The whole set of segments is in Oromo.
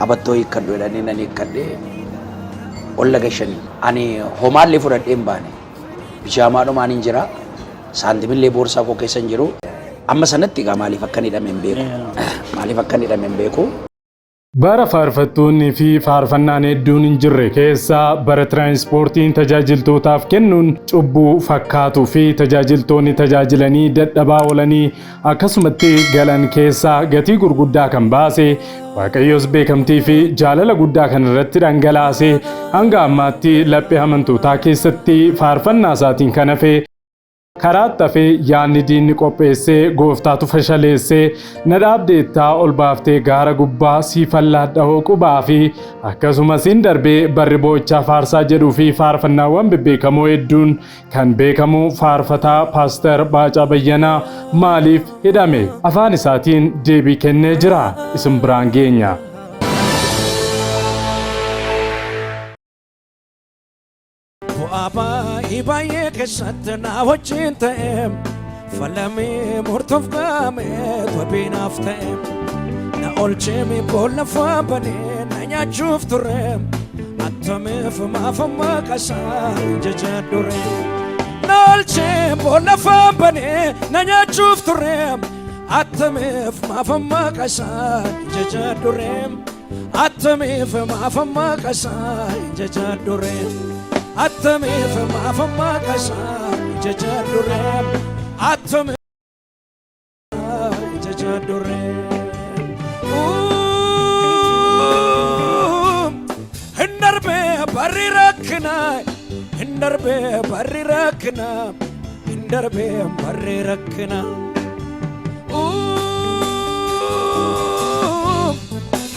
Qabattoo hiikkadhu jedhanii nan hiikkadhe ol na gashanii. Ani homaallee fudhadhee hin baane. Bijaamaadhumaan hin jira. Saantimillee boorsaa koo keessa hin jiru. Amma sanatti egaa maaliif akkan hidhame hin beeku. Maaliif akkan hidhame hin beeku. Bara faarfattoonni fi faarfannaan hedduun hin jirre keessa bara tiraanspoortiin tajaajiltootaaf kennuun cubbuu fakkaatuu fi tajaajiltoonni tajaajilanii dadhabaa oolanii akkasumatti galan keessa gatii gurguddaa kan baase Waaqayyos beekamtii fi jaalala guddaa kan irratti dhangalaase hanga ammaatti laphee amantootaa keessatti faarfannaa isaatiin kan hafe karaatti hafee yaadni diinni qopheessee gooftaatu fashaleessee na dhaabdeettaa ol baaftee gaara gubbaa siifan laadha hooqubaa fi akkasumas hin darbee barri boo'ichaa faarsaa jedhuu fi faarfannaawwan bebbeekamoo hedduun Kan beekamu faarfataa Paaster Baacaa Bayyanaa maaliif hidhame? Afaan isaatiin deebii kennee jira. Isin biraan geenya. Bu'aa baay'ee baay'ee keessatti na wajjin ta'e falamee murtoof gaamee wabii naaf ta'e na olcheemi boolla banee na nyaachuuf ture. Attamiif maaf maqasaa jaja dure. Na olchee boolla afaan banee na nyaachuuf ture. Attamiif maaf maqasaa jaja dure. Attamiif maaf maqasaa jaja dure. Attamiif maaf maqasaa jaja dure. Attamiif. Hin darbee barri rakkinaa, hin darbee barri rakkinaa, hin darbee barri rakkinaa.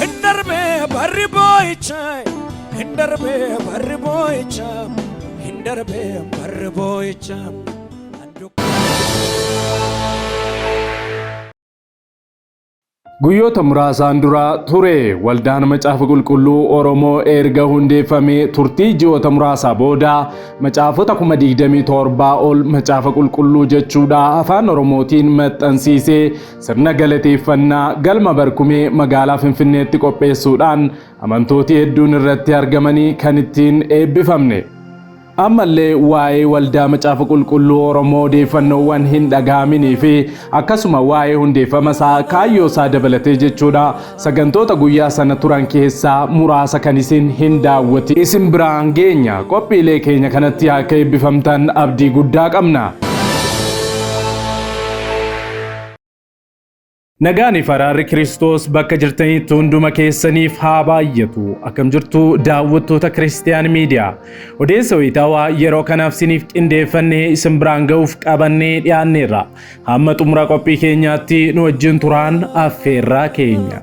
Hin darbee barri boo'ichaa, hin darbee barri boo'ichaa, hin darbee barri boo'ichaa. Guyyoota muraasaan dura ture waldaan Macaafa Qulqulluu Oromoo erga hundeeffamee turtii ji'oota muraasaa booda macaafota 27,000 ol Macaafa Qulqulluu jechuudha afaan Oromootiin maxxansiisee sirna galateeffannaa galma barkumee magaalaa Finfinneetti qopheessuudhaan amantooti hedduun irratti argamanii kan ittiin eebbifamne. Ammallee waa'ee Waldaa Macaafa Qulqulluu Oromoo odeeffannoowwan hin dhaga'aminii fi akkasuma waa'ee hundeeffama isaa kaayyoo isaa dabalatee jechuudha sagantoota guyyaa sana turan keessaa muraasa kan isin hin daawwatin isin biraan geenya. Qophiilee keenya kanatti akka eebbifamtan abdii guddaa qabna. Nagaan fi araarri Kiristoos bakka jirtanitti hunduma keessaniif haa baay'atu. Akkam jirtu daawwattoota Kiristiyaan Miidiyaa. Odeessa wayitaawaa yeroo kanaaf siniif qindeeffannee isin biraan ga'uuf qabannee dhiyaanneerra. Hamma xumura qophii keenyaatti nu wajjin turaan affeerraa keenya.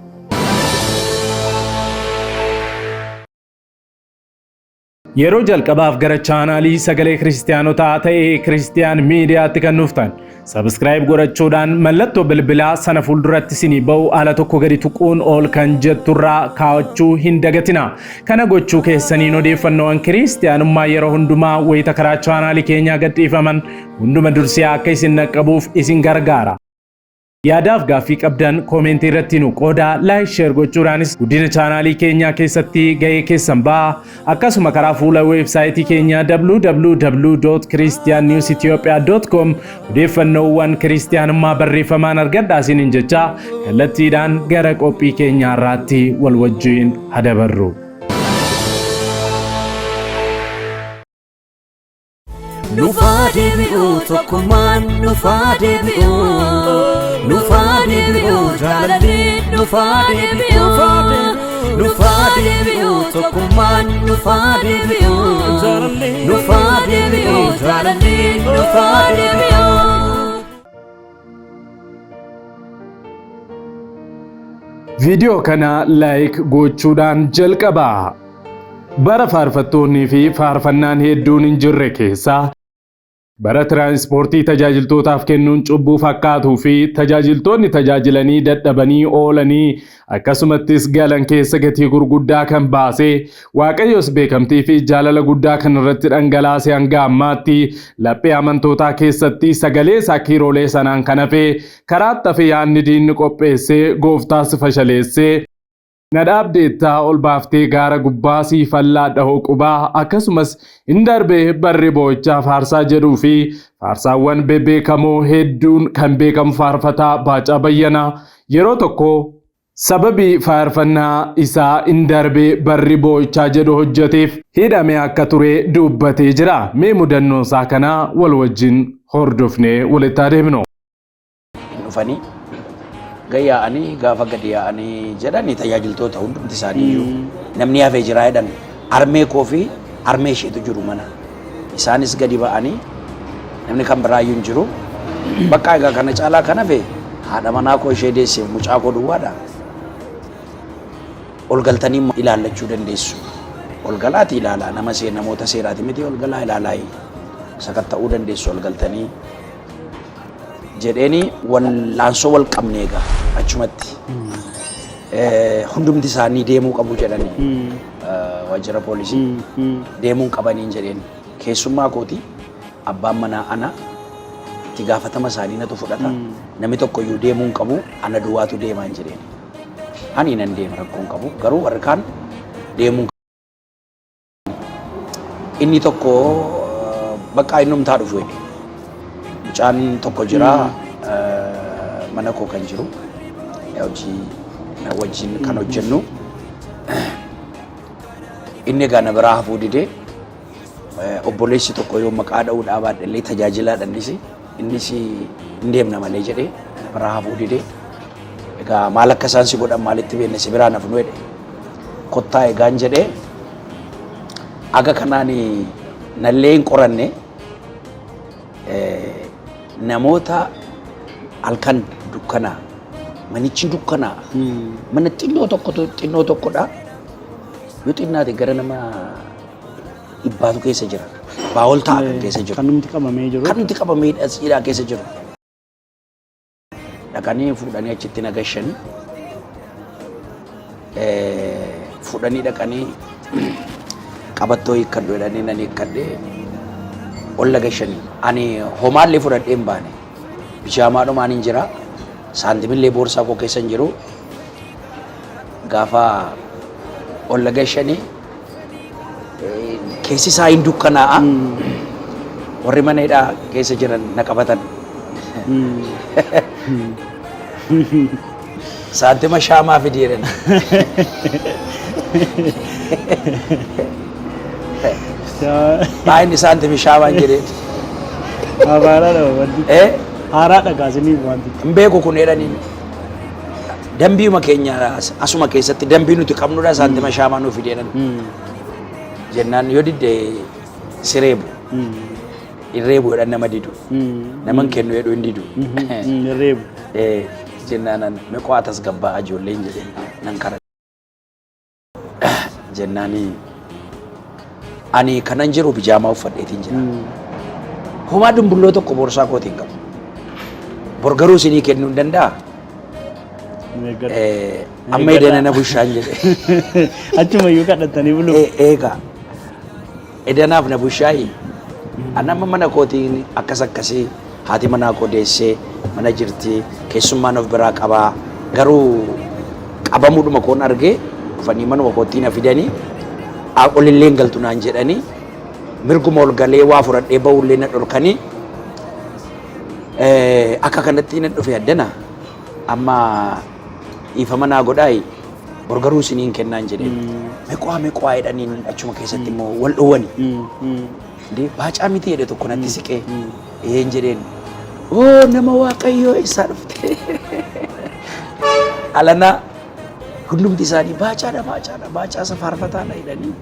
Yeroo jalqabaaf gara chaanaalii sagalee kiristiyaanotaa ta'e Kiristiyaan Miidiyaatti kan dhuftan Subscribe godhachuudhaan mallattoo bilbilaa sana fuulduratti isinii ba'u ala tokko gadi tuquun ol kan jetturraa kaa'achuu hin dagatina. Kana gochuu keessaniin odeeffannoowwan kiristiyaanummaa yeroo hundumaa wayita karaa chaanaalii keenyaa gadhiifaman hunduma dursee akka isin dhaqqabuuf isin gargaara. Yaadaaf gaaffii qabdan koomeentii irratti nu qoodaa like share gochuudhaanis guddina chaanaalii keenyaa keessatti gahee keessan ba'aa. Akkasuma karaa fuula weebsaayitii keenyaa www.christiannewsethiopia.com odeeffannoowwan kiristiyaanummaa barreeffamaan argadhaa isiniin jechaa kallattiidhaan gara qophii keenyaa irraatti wal wajjin hadabarru. Nufaa deebi'u tokkummaan nufaa deebi'u nufaa deebi'u jaalalli nufaa deebi'u nufaa deebi'u tokkummaan nufaa deebi'u nufaa deebi'u jaalalli nufaa deebi'u. Viidiyoo kana like gochuudhaan jalqabaa. Bara faarfattoonnii fi faarfannaan hedduun hin jirre keessa bara tiraanspoortii tajaajiltootaaf kennuun cubbuu fakkaatuu fi tajaajiltoonni tajaajilanii dadhabanii oolanii akkasumattis galan keessa gatii gurguddaa kan baase Waaqayyos beekamtii fi jaalala guddaa kan irratti dhangalaase hanga ammaatti laphee amantootaa keessatti sagalee isaa kiiroolee sanaan kan hafe karaatti hafe yaadni diinni qopheesse gooftaas fashaleesse. Na dhaabdeettaa ol baaftee gaara gubbaa siif allaadha hoqubaa akkasumas hin darbee barri boo'ichaa faarsaa jedhuu fi faarsaawwan bebbeekamoo hedduun kan beekamu faarfataa Baacaa Bayyanaa yeroo tokko sababii faarfannaa isaa hin darbee barri boo'ichaa jedhu hojjeteef hidhamee akka ture dubbatee jira. Mee mudannoo isaa kanaa wal wajjin hordofnee walitti adeemnu. Hin dhufanii gad yaa'anii gaafa gadi yaa'anii jedhanii tajaajiltoota hundumti isaanii iyyuu namni hafee jiraa jedhan. Armee koo fi armee isheetu jiru mana. Isaanis gadi ba'anii namni kan biraayyuu hin jiru. Bakka egaa kana caalaa kan hafe haadha manaa koo ishee deesseef mucaa koo duwwaadha. Ol galtanii ilaallachuu dandeessu. Ol galaati ilaalaa nama see namoota seeraati miti ol galaa ilaalaa sakatta'uu dandeessu ol galtanii jedheeni wallaansoo wal qabne egaa achumatti. Hundumti isaanii deemuu qabu jedhanii waajjira poolisii deemuu hin qabaniin jedheen. Keessummaa kooti, abbaan manaa ana, itti gaafatama isaanii natu fudhata. Namni tokko iyyuu deemuu hin qabu, ana duwwaatu deemaan jedheen. Ani nan deema, rakkoo hin qabu, garuu warri kaan deemuu hin Inni tokko bakka innumtaa dhufu jedhe. Mucaan tokko jira mana koo kan jiru hojii na wajjin kan hojjennu. Inni egaa na biraa hafuu didee obboleessi tokko yoo maqaa dha'uu dhaabaadhe illee tajaajilaadha innis innis hin deemna malee jedhee na biraa hafuu didee egaa maal akka isaan si godhan maalitti beekne si biraa nafnu jedhe. Kottaa egaan jedhee aga kanaan nallee hin qoranne. Namoota halkan dukkanaa manichi dukkanaa mana xinnoo tokkotu xinnoo tokkodha. Yoo xinnaate gara nama 100tu keessa jira. Baawol ta'a kan keessa jiru. Kan numti qabamee jiru. Kan nuti qabamee hidhaa keessa jiru. Dhaqanii fuudhanii achitti nagashanii fuudhanii dhaqanii qabattoo hiikkadhu jedhanii nan hiikkadhee ol nagashanii. Ani homaallee fudhadhee hin baane. Bijaamaadhumaan hin jira. Saantimillee boorsaa koo keessa hin jiru. Gaafa ol nagashanii keessi isaa hin dukkanaa'a. Warri mana hidhaa keessa jiran na qabatan. Saantima shaamaa fidi jedhan. Baay'inni saantimi shaamaan jedheen. Haaraadha wanti. Eh? Haaraadha kaasiniif wanti. Hin beeku kun jedhaniin. Dambiima keenya asuma keessatti dambii nuti qabnudha saantima shaamaa nuuf fidi jedhan. Jennaan yoo didde si reebu. Hin reebu jedhan nama didu. Nama hin kennu jedhu hin didu. Reebu. Jennaan an meqoo tasgabbaa ijoolleen jedheen nan kara. Jennaani ani kanan jiru bijaamaa uffadheetiin jira. Homaa dumbulloo tokko boorsaa kootiin qabu. Bor garuu isinii kennuu hin danda'a. Amma edana na bushaan jedhe. Achumayyuu kadhatanii bulu. Eegaa edanaaf na bushaayi. Ani amma mana kootiin akkas akkasii haati manaa koo deessee mana jirti, keessummaan of biraa qabaa, garuu qabamuudhuma koon argee dhufanii manuma kootti na fidanii olillee hin galtu naan jedhanii mirguma ol galee waa fudhadhee ba'ullee na dhorkanii akka kanatti na dhufe addana amma dhiifama naa godhaayi bor garuu isiniin kennaan jedheen. Meqwaa meqwaa jedhaniin achuma keessatti immoo wal dhowwani. Indee Baacaa miti jedhe tokko natti siqee. Een jedheen. Oo, nama Waaqayyoo, eessaa dhufte? Alanaa hundumti isaanii Baacaadha, Baacaadha, Baacaa isa faarfataadha jedhanii.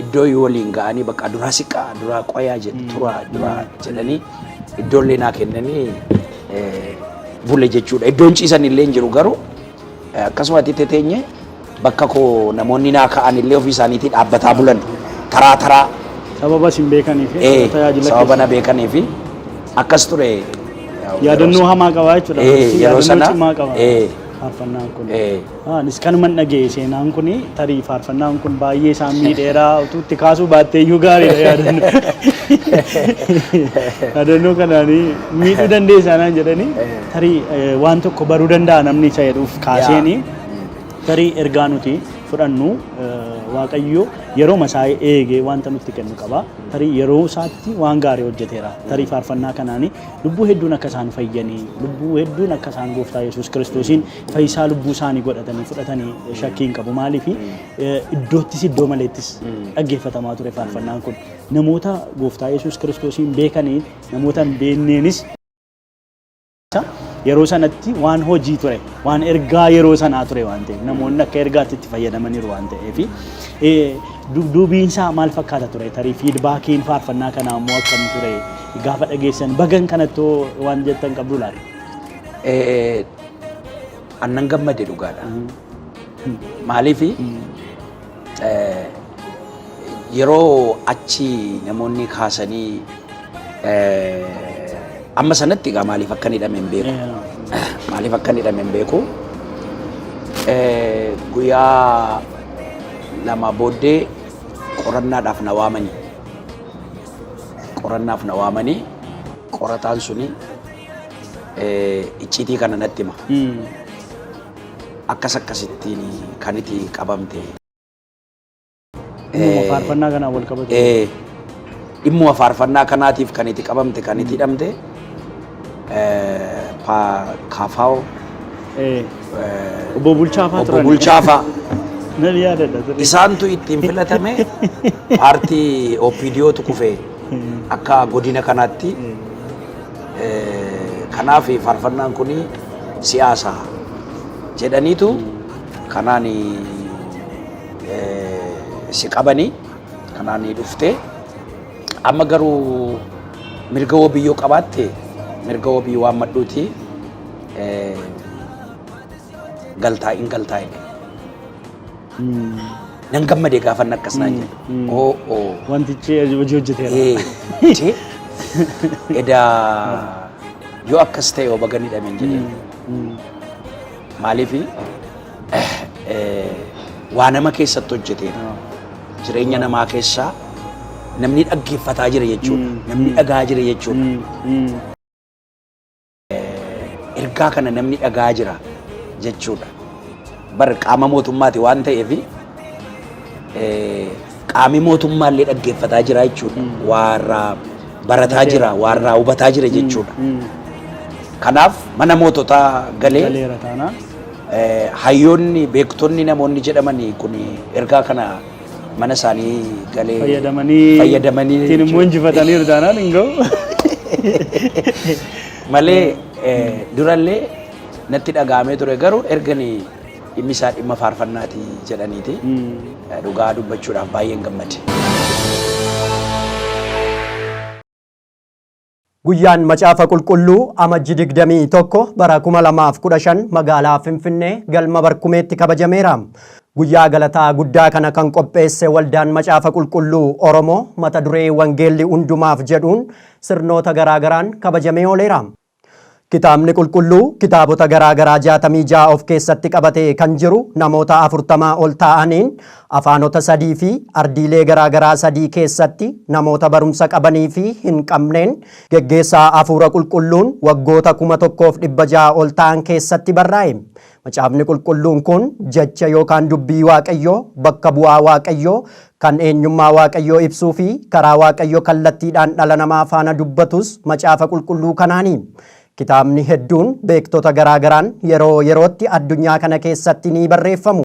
Iddoo yoo waliin ga'anii bakka duraa siqaa duraa qoyaa jedhu turaa duraa jedhanii iddoollee naa kennanii bule jechuudha. Iddoon ciisan illee hin jiru garuu akkasumatti teteenye bakka koo namoonni naa ka'an illee ofii isaaniitii dhaabbataa bulan taraa taraa. Sababa isin beekanii fi tajaajila sababa na beekanii fi akkas ture. Yaadannoo hamaa qabaa jechuudha. Yeroo Yaadannoo sana cimaa qaba. Faarfannaan kun. Eh. Anis kanuman dhaga'e seenaan kun tarii faarfannaan kun baay'ee isaan miidheeraa utuu itti kaasuu baattee iyyuu gaariidha yaadannoo. Yaadannoo kanaanii miidhuu dandeessaa naan jedhanii tarii waan tokko baruu danda'a namni isa jedhuuf kaaseenii tarii ergaa nuti fudhannu Waaqayyo yeroo isaa eegee wanta nutti kennu qaba. Tarii yeroo isaatti waan gaarii hojjeteera. Tarii faarfannaa kanaanii lubbuu hedduun akka isaan fayyanii, lubbuu hedduun akka isaan gooftaa Yesuus Kiristoosiin fayyisaa lubbuu isaanii godhatanii fudhatanii shakkii hin qabu. Maaliif iddoottis iddoo maleettis dhaggeeffatamaa ture faarfannaan kun. Namoota gooftaa Yesuus Kiristoosiin beekanii namoota hin beekneenis yeroo sanatti waan hojii ture, waan ergaa yeroo sanaa ture waan ta'eef namoonni akka ergaatti itti fayyadamaniiru waan ta'eef dubbiin isaa maal fakkaata ture? Tarii feedbackiin faarfannaa kanaa immoo akkam ture? Gaafa dhageessan bagan kanattoo waan jettan qabdu laata? Annan gammade dhugaadha. Maaliif yeroo achi namoonni kaasanii amma sanatti egaa maaliif akka inni hidhame hin beeku. Maaliif akka inni hidhame hin beeku. Guyyaa 2 booddee qorannaadhaaf na waamanii. Qorannaaf na waamanii qorataan suni icciitii kana natti hima. Akkas akkasittiin kan itti qabamte. Dhimmuma faarfannaa kanaan wal qabatu. Dhimmuma faarfannaa kanaatiif kan itti qabamte kan itti hidhamte Kaafaa'oo Obbo Bulchaa fa'aa Obbo turan. Bulchaa fa'aa. Nan yaadadha ture. Isaantu ittiin filatame paartii OPDOtu kufe akka godina kanaatti. Kanaaf faarfannaan kun siyaasa jedhaniitu kanaan si qabanii kanaan dhufte. Amma garuu mirga wabii yoo qabaatte mirga wabii waan madhuuti galtaa in galtaa jedhe. Nan gammade gaafa inni akkas naan jedhe. Oo oo. Wantichi hojii hojjeteera. Jee edaa yoo akkas ta'e yoo baga ni hidhamen jedheen. Maaliif waa nama keessatti hojjeteera. Jireenya namaa keessaa namni dhaggeeffataa jira jechuudha. Namni dhagaa jira jechuudha. Ergaa kana namni dhagaa jira jechuudha. Bar qaama mootummaati waan ta'eef qaami mootummaallee dhaggeeffataa jira jechuudha. Waa irraa barataa jira, waa irraa hubataa jira jechuudha. Kanaaf mana moototaa galee Galeera taanaan. Hayyoonni beektonni namoonni jedhaman kun ergaa kana mana isaanii galee fayyadamanii fayyadamanii ittiin immoo injifataniiru taanaan hin ga'u. Malee durallee natti dhaga'amee ture garuu ergani dhimmi isaa dhimma faarfannaati jedhaniiti dhugaa dubbachuudhaaf baay'een gammade. Guyyaan Macaafa Qulqulluu Amajji 21 bara 2015 magaalaa Finfinnee galma Barkumeetti kabajameera. Guyyaa galataa guddaa kana kan qopheesse Waldaan Macaafa Qulqulluu Oromoo mata duree Wangeelli Hundumaaf jedhuun sirnoota garaagaraan kabajamee ooleera. Kitaabni Qulqulluu kitaabota garaa garaa 66 of keessatti qabatee kan jiru namoota 40 ol ta'aniin afaanota sadii fi ardiilee garaa garaa sadii keessatti namoota barumsa qabanii fi hin qabneen geggeessaa Hafuura Qulqulluun waggoota 1600 ol ta'an keessatti barraa'e. Macaafni Qulqulluun kun jecha yookaan dubbii Waaqayyoo, bakka bu'aa Waaqayyoo, kan eenyummaa Waaqayyoo ibsuu fi karaa Waaqayyo kallattiidhaan dhala namaa faana dubbatus Macaafa Qulqulluu kanaani. Kitaabni hedduun beektota garaa garaan yeroo yerootti addunyaa kana keessatti ni barreeffamu.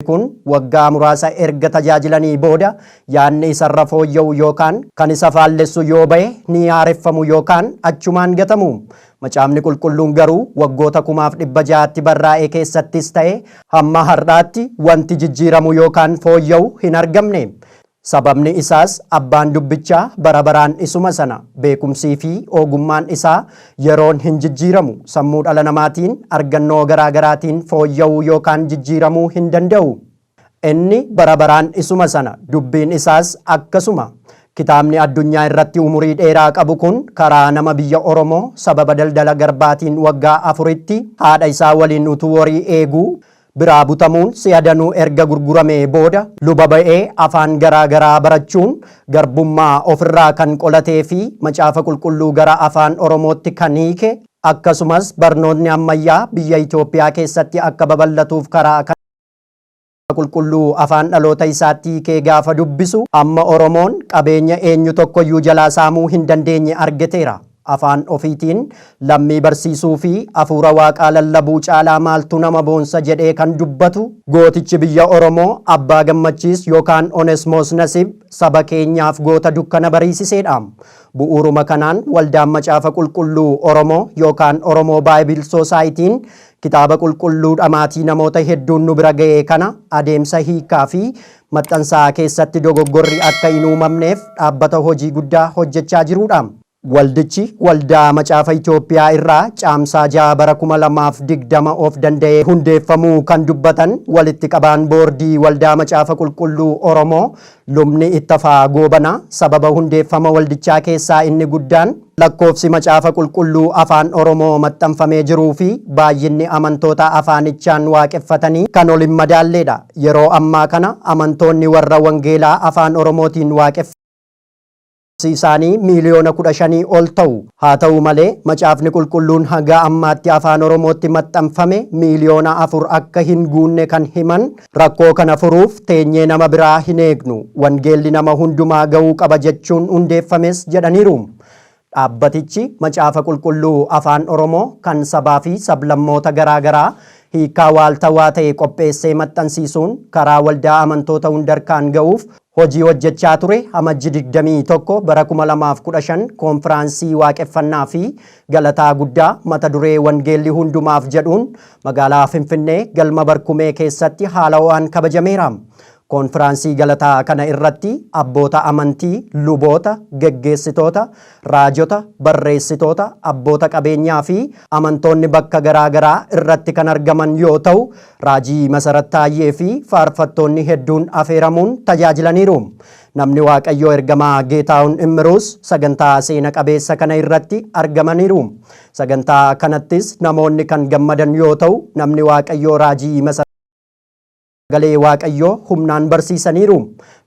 Kun waggaa muraasa erga tajaajilanii booda yaadni isarra fooyya'u yookaan kan isa faallessu yoo ba'e ni haareffamu yookaan achumaan gatamu. Macaafni Qulqulluun garuu waggoota 6,600tti barraa'e keessattis ta'e hamma har'aatti wanti jijjiiramu yookaan fooyya'u hin argamne. Sababni isaas abbaan dubbichaa bara baraan isuma sana. Beekumsii fi ogummaan isaa yeroon hin jijjiiramu. Sammuu dhala namaatiin argannoo garaa garaatiin fooyya'uu yookaan jijjiiramuu hin danda'u. Inni bara baraan isuma sana. Dubbiin isaas akkasuma. Kitaabni addunyaa irratti umurii dheeraa qabu kun karaa nama biyya Oromoo sababa daldala garbaatiin waggaa afuritti haadha isaa waliin utuu horii eeguu biraa butamuun si'a danuu erga gurguramee booda luba ba'ee afaan garaa garaa barachuun garbummaa ofirraa kan qolatee fi Macaafa Qulqulluu gara afaan Oromootti kan hiike akkasumas barnootni ammayyaa biyya Itoophiyaa keessatti akka babal'atuuf karaa kan Qulqulluu afaan dhaloota isaatti hiikee gaafa dubbisu amma Oromoon qabeenya eenyu tokkoyyuu jalaa saamuu hin dandeenye argateera. Afaan ofiitiin lammii barsiisuu fi afuura waaqaa lallabuu caalaa maaltu nama boonsa jedhee kan dubbatu gootichi biyya Oromoo Abbaa Gammachiis yookaan Onesmoos Nasib saba keenyaaf goota dukkana bariisiseedha. Bu'uuruma kanaan Waldaan Macaafa Qulqulluu Oromoo yookaan Oromoo Baayibil Soosaayitiin Kitaaba Qulqulluu dhamaatii namoota hedduun nu bira ga'e kana adeemsa hiikkaa fi maxxansaa keessatti dogoggorri akka hin uumamneef dhaabbata hojii guddaa hojjechaa jiruudha. Waldichi Waldaa Macaafa Itoophiyaa irraa Caamsaa 6 bara 2020 of danda'ee hundeeffamuu kan dubbatan walitti qabaan boordii Waldaa Macaafa Qulqulluu Oromoo Lubni Ittafaa Goobanaa sababa hundeeffama waldichaa keessaa inni guddaan lakkoofsi Macaafa Qulqulluu Afaan Oromoo maxxanfamee jiruu fi baay'inni amantoota afaanichaan waaqeffatanii kan ol hin madaalleedha. Yeroo ammaa kana amantoonni warra Wangeelaa Afaan Oromootiin waaqeffatan isaanii miiliyoona 15 ol ta'u. Haa ta'u malee, Macaafni Qulqulluun haga ammaatti Afaan Oromootti maxxanfame miiliyoona 4 akka hin guunne kan himan, rakkoo kana furuuf teenyee nama biraa hin eegnu, wangeelli nama hundumaa ga'uu qaba jechuun hundeeffames jedhaniiru. Dhaabbatichi Macaafa Qulqulluu Afaan Oromoo kan sabaa fi sablammoota garaa garaa hiikkaa waaltawaa ta'e qopheessee maxxansiisuun karaa waldaa amantoota hundarkaan ga'uuf hojii hojjechaa ture Amajji 21 bara 2015 koonfiraansii waaqeffannaa fi galataa guddaa mata duree Wangeelli Hundumaaf jedhuun magaalaa Finfinnee galma Barkumee keessatti haala ho'aan kabajameera. Koonfiraansii galataa kana irratti abboota amantii, luboota, geggeessitoota, raajota, barreessitoota, abboota qabeenyaa fi amantoonni bakka garaa garaa irratti kan argaman yoo ta'u, Raajii Masarat Taayyee fi faarfattoonni hedduun afeeramuun tajaajilaniiru. Namni Waaqayyoo Ergamaa Geetaahun Immiruus sagantaa seena qabeessa kana irratti argamaniiru. Sagantaa kanattis namoonni kan gammadan yoo ta'u, namni Waaqayyoo Raajii Masarat Sagalee Waaqayyoo humnaan barsiisaniiru.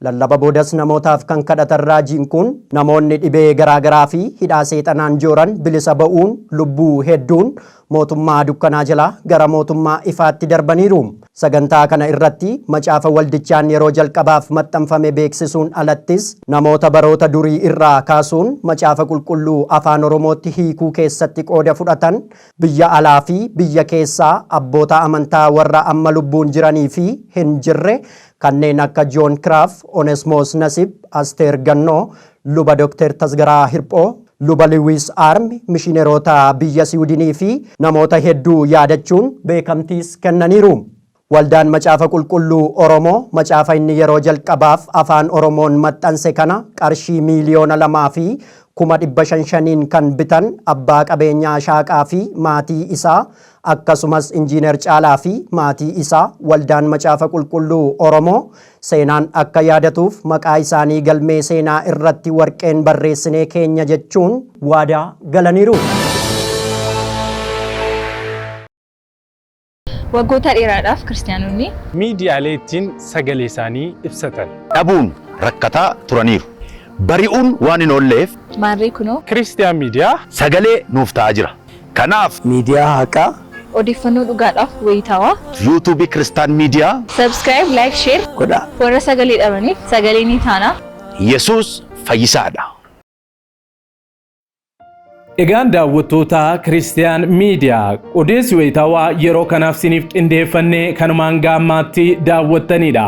Lallaba boodas namootaaf kan kadhatan raajiin kun namoonni dhibee garaa garaa fi hidhaa seexanaan jooran bilisa ba'uun lubbuu hedduun mootummaa dukkanaa jalaa gara mootummaa ifaatti darbaniiru. Sagantaa kana irratti macaafa waldichaan yeroo jalqabaaf maxxanfame beeksisuun alattis namoota baroota durii irraa kaasuun macaafa qulqulluu afaan Oromootti hiikuu keessatti qooda fudhatan Biyya alaa fi biyya keessaa abboota amantaa warra amma lubbuun jiranii fi hin jirre kanneen akka Joon Kiraaf, Onesmoos Nasib, Asteer Gannoo, Luba Dr. Tasgaraa Hirphoo, Luba Liwiis Aarmi, mishineroota biyya Siwidinii fi namoota hedduu yaadachuun beekamtiis kennaniiru. Waldaan Macaafa Qulqulluu Oromoo macaafa inni yeroo jalqabaaf Afaan Oromoon maxxanse kana qarshii 2,500,000 shaniin kan bitan abbaa qabeenyaa Shaaqaa fi maatii isaa akkasumas Injiinar Caalaa fi maatii isaa Waldaan Macaafa Qulqulluu Oromoo seenaan akka yaadatuuf maqaa isaanii galmee seenaa irratti warqeen barreessinee keenya jechuun waadaa galaniiru. Waggoota dheeraadhaaf Kiristiyaanonni. Miidiyaalee ittiin sagalee isaanii ibsatan. dhabuun rakkataa turaniiru. Bari'uun waan hin oolleef. Maarree kunoo. Kiristiyaan Miidiyaa. Sagalee nuuf ta'aa jira. Kanaaf. Miidiyaa haqaa. Odeeffannoo dhugaadhaaf wayitaawaa. YouTube Kiristaan Miidiyaa. Subscribe, like, share. Godhaa. Warra sagalee dhabaniif sagalee ni taana. Yesuus fayyisaadha. Egaan daawwattoota Kiristiyaan Miidiyaa odeessi wayitaawaa yeroo kanaaf siniif qindeeffanne kanumaan gaammaatti daawwattanidha.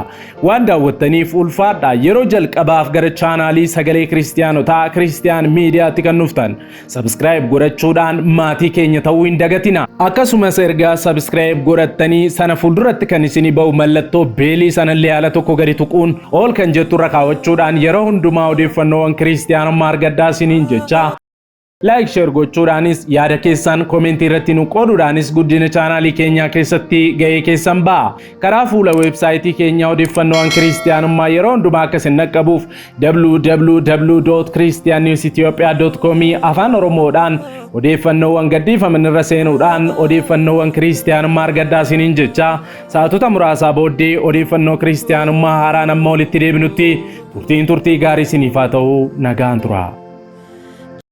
Waan daawwattaniif ulfaadha. Yeroo jalqabaaf gara chaanaalii sagalee Kiristiyaanotaa Kiristiyaan Miidiyaatti kan dhuftan Subscribe godhachuudhaan maatii keenya ta'uu hin dagatina. Akkasumas erga subscribe godhattanii sana fuulduratti kan isinii ba'u mallattoo beelii sanallee haala tokko gadi tuquun ol kan jettu irra kaawwachuudhaan yeroo hundumaa odeeffannoowwan kiristiyaanummaa argadhaa isiniin jecha. Like, share gochuudhaanis, yaada keessan koomentii irratti nu qooduudhaanis guddina chaanaalii keenyaa keessatti ga'ee keessan ba'a. Karaa fuula weebsaayitii keenyaa odeeffannoowwan kiristiyaanummaa yeroo hundumaa akka isin dhaqqabuuf www.christiannewsethiopia.com afaan Oromoodhaan odeeffannoowwan gadhiifaman irra seenuudhaan odeeffannoowwan kiristiyaanummaa argadhaa isiniin jecha, sa'aatota muraasaa booddee odeeffannoo kiristiyaanummaa haaraan amma walitti deebinutti turtiin turtii gaarii isiniif haa ta'u, nagaan tura.